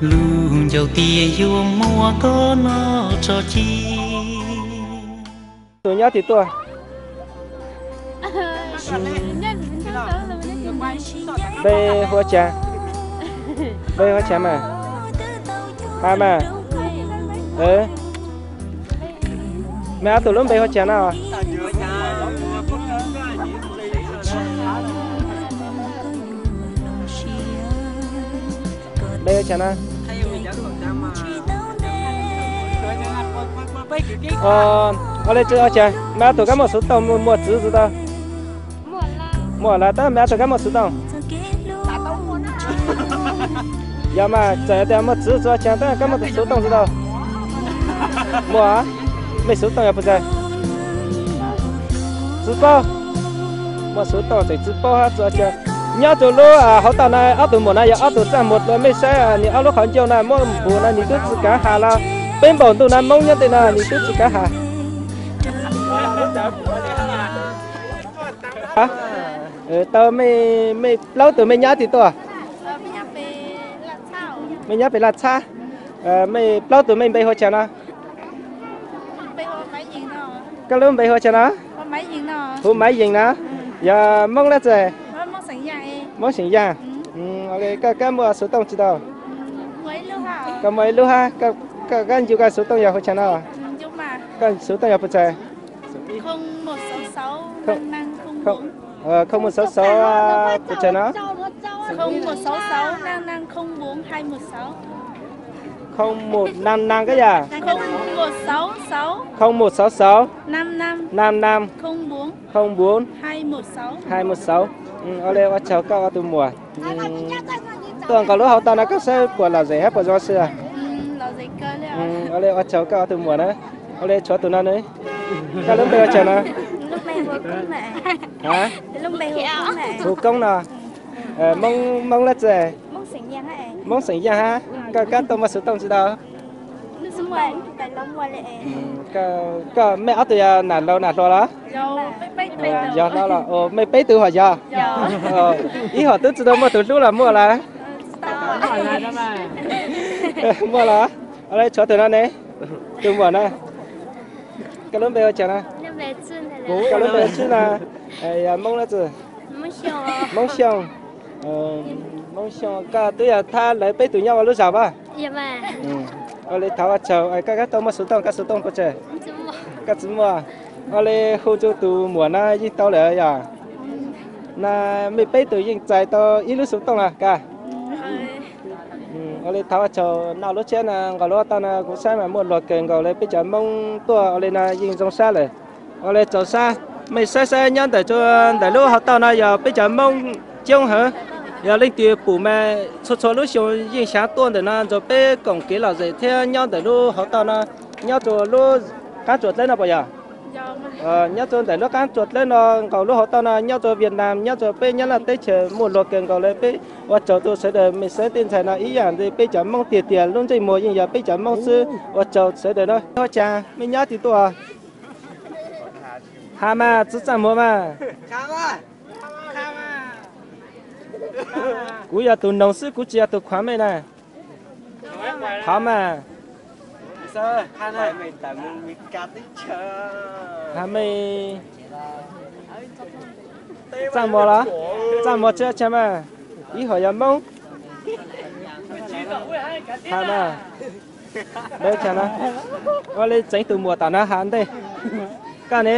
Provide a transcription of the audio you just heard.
Lub ncauj tias yuav muab koj noj tso ci. Tus nyob twg tuaj? Npe hu ua cas? Npe hu ua cas mas? Ha mas. Mas ob tug lub npe hu ua cas no? Npe hu ua cas no? Ua li tsis ua cas, mas ob tug kab muaj xuv tooj muaj txwv tsis tau? Muaj lawm tab mas ob tug kab muaj xuv tooj. Yog mas txawm tias muaj txwv tsis ua cas tab kab muaj tus xuv tooj tsis tau? Muaj, mej xuv tooj yog puas txawg? Tsis paub. Muaj xuv tooj tseem tsis paub hab tsis ua cas. Nyob rua lub hauv toj no ob tug muam no yog ob tug txaj muag dlua, mej saib nws ob lub qhov ncauj no muaj npum no nws tub tsis kav has los peb npaum ntuj no Moob nyob tej no nws tub tsis kav has. Tau, mej plaub tug mej nyob twg tuaj? Mej nyob pem Laj Txhab. Mej plaub tug mej npe hu ua cas no? Koj lub npe hu ua cas no? Hu Maiv Yees na. Yog Moob dab tsi? Moob Xeem Yaaj. Koj kab muaj xuv tooj tsis tau? Koj muaj ib lub hab, koj kab ncu koj xuv tooj yog hu ua cas no? Koj xuv tooj yog puas txawg? Khoo mus xauv xauv puas txawg no? Khoo mus xauv xauv, na na koj yog? Khoo mus xauv xauv, na na khoo mus xauv. Ua li ua tsaug koj ob tug muam. Tuaj nkaus lub hauv toj no koj saib puas lom zem hab puas zoo si? Ua li ua tsaug koj ob tug muam na. Ua li tshuav tus no ne. Koj lub npe ua cas no? Hu Koob no. Moob dab tsi? Moob Xeem Yaaj hab. Koj kab tuaj muaj xuv tooj tsis tau? Koj mej ob tug yog nam laus nam hluas los? Yog hlob los, mej peb tug hom yog? Ib hom twb tsis tau muaj tus hlub los muaj lawm. Muaj los? Ua li tshuav tus no ne. Tus muam na. Koj lub npe ua cas no? Koj lub npe Tswb no. Yog Moob dab tsi? Moob Xyooj. Moob Xyooj, koj twb yog thab lawv peb tug nyob ua lub zos pab? Ua li thov ua tsaug, koj kab tuaj muaj xuv tooj, koj xuv tooj puas tsawg? Koj tsis muaj. Ua li hu rua tus muam no yeej tau lawm yog? Na, mej peb tug yeej txais tau ib lub xuv tooj los koj? Ua li thov ua tsaug, noj lub tshiab no nkaus lub hauv toj no kuv saib mas muaj luag kawg nkaus li, peb cov Moob tuaj ua li no yeej zoo sab lawm. Ua li tsaug sab, mej saib saib nyob ntawm, ntawm lub hauv toj no yog peb cov Moob coob heev. Yog leej twg pum mas txhua txhua lub xyoo yeej xyaav tuaj ntawm no nrug peb koom kev lom zem thiab nyob ntawm lub hauv toj no, nyob rua lub qaab tsua dlawb no puas yog? Nyob rua ntawm lub qaab tsua dlawb no nkaus lub hauv toj no nyob rua Vietnam, nyob rua peb Nyab Laj teb chaws muaj luag kawg nkaus li. Peb ua tsaug rua sawv daws mej saib tej ntxhais no ib yaam li peb cov Moob tiag tiag, lub ntsej muag yeej yog peb cov Moob xwb. Ua tsaug sawv daws na. Ua cas mej nyob twg tuaj? Ha mas, txwv txaj muag mas. Kuv yog tus noog xwb, kuv tsis yog tus khuav mej na. Thov mas. Ha mej txaj muag los? Txaj muag tsis ua cas mas, ib hom yog Moob. Ha mas, ua li tseev tus muam tom no ha ntej. Koj ne?